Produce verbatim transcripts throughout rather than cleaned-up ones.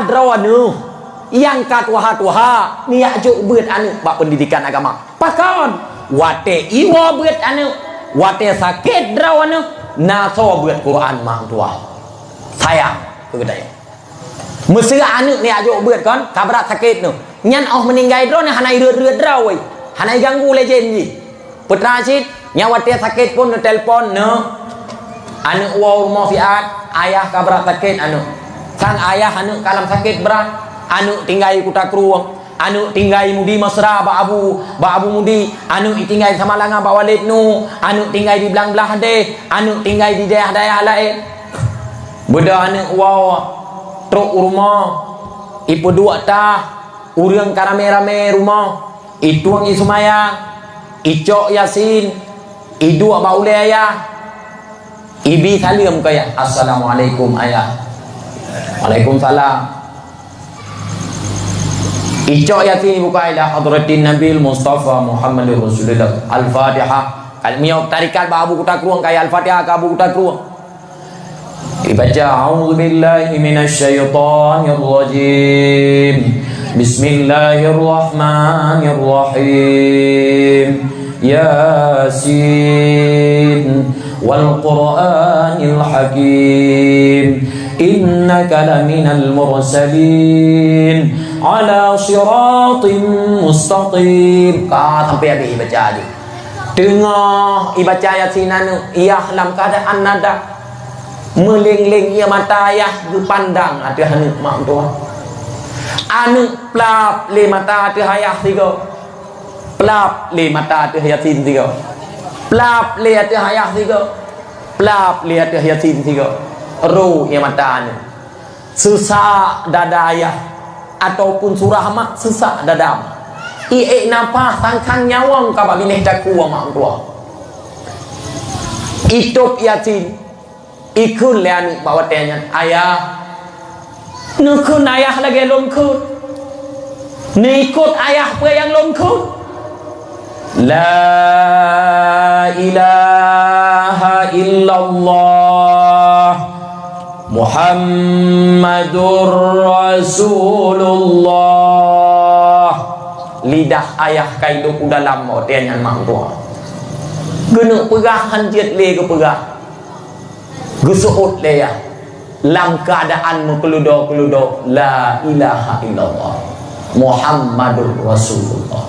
Droeneuh nyang ka tuha-tuha, neujak jok beuet aneuëk bak peundidikan agama. Pakon? Watée iwoe beuet aneuëk, watée sakét droeneuh, na soe beuet Quran mak tuha. Sayang keu geutanyoe. Meuseu aneuëk neujak jok beuet kon, ka brat sakét neuh. Nyan óh meuninggai droeneuh hana ireuet-reuet droe, hana iganggu lé jén jih. Peue teuma cit, nyan watée sakét phon neutelepon, "Neuk, aneuëk woe u rumoh siat, ayah ka brat sakét aneuëk." Sang ayah aneuëk ka lam sakét brat, aneuëk tinggai Kuta Krueng, aneuëk tinggai Mudi Mesra bak Abu, bak Abu Mudi, aneuëk tinggai Samalanga bak Walid Nu, aneuëk tinggai di Blang Blahdeh, aneuëk tinggai di dayah-dayah laén. Beudôh aneuëk woe trok u rumoh, ipeuduek tah, ureuëng ka ramé-ramé rumoh, itueng iseumayang, icok Yasin, iduek bak ulée ayah, ibi saleuem keu ayah, "Assalamualaikum ayah." "Waalaikumsalam." Icok Yasin ibuka, "Ila hadratin Nabil Mustafa Muhammadur Rasulullah." Al-Fatihah. Kalau meunyoe tarekat bak Abu Kuta Krueng kaya Al-Fatihah keu Abu Kuta Krueng. Dibaca, "A'udzubillahi minasyaitonirrajim. Bismillahirrahmanirrahim. Yasin, wal Qur'anil hakim. Innaka laminal mursalin, ala siratim mustaqim." Ka sampai habéh ibaca jih. Teungoh ibaca Yasin aneuëk, iyah lam keuadaan nadak. Meuléng-léng ié mata ayah geupandang ateueh aneuëk mak meutuah. Aneuëk plap lé mata ateueh ayah sigoe. Plap lé mata ateueh Yasin sigoe. Plap lé ateueh ayah sigoe. Plap lé ateueh Yasin sigoe. Ro ié mata aneuëk. Seusak dada ayah ataupun surah mak seusak dada mak. Iék nafah sangkang nyawöng ka bak binéh takue mak meutuah. Itôb Yasin, ikheun lé aneuëk bak watée nyan, "Ayah, neukheun ayah lagée lôn kheun. Neuikot ayah peue nyang lôn kheun." La ilaha illallah Muhammadur Rasulullah. Lidah ayah ka idôk u dalam watée nyan mak meutuah. Geuneuk peugah hán jeuet lé geupeugah. Geuseuôt lé ayah lam keuadaan meukeuludo-keuludo, "La ilaha illallah Muhammadur Rasulullah."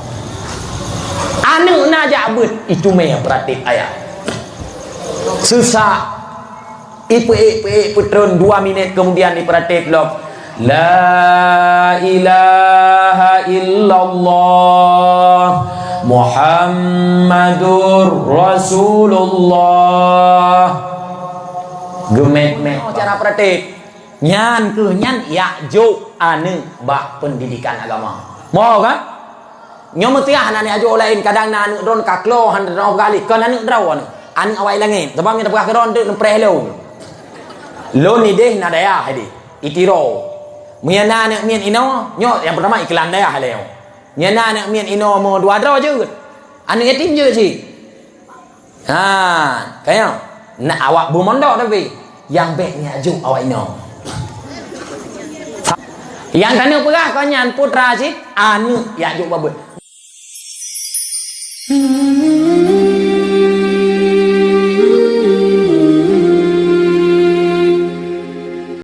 Aneuëk na jak beuet, itumé peuratéb ayah. Seusak, ipeuék-peuék peutreun, dua minét keumudian ipeuratéb lom. La ilaha illallah Muhammadur Rasulullah. Geumét-mét cara peuratéb. Nyan keuh nyan jak jok aneuëk bak peundidikan agama. Mo kan? Nyoe meusiah na neujok laén, kadang na aneuëk droen ka klo hán droe galih, kon aneuëk droe aneuëk. Aneuëk awai langét, sabab nyang teupeugah keu droen teuk neupreh lôn. Lôn idéh na dayah idéh, i Tiro. Meunyoe na aneuëk miet inoe, nyoe nyang peurtama iklan dayah lé nyoe. Meunyoe na aneuëk miet inoe meu dua droe jeuet. Aneuëk yatim jeuet cit. Ha, kaya. Nak awak beumondok tapi nyang bék nyak jok awak inoe. Nyang keuneuk peugah kon nyan putra cit, aneuëk jak jok babeuet.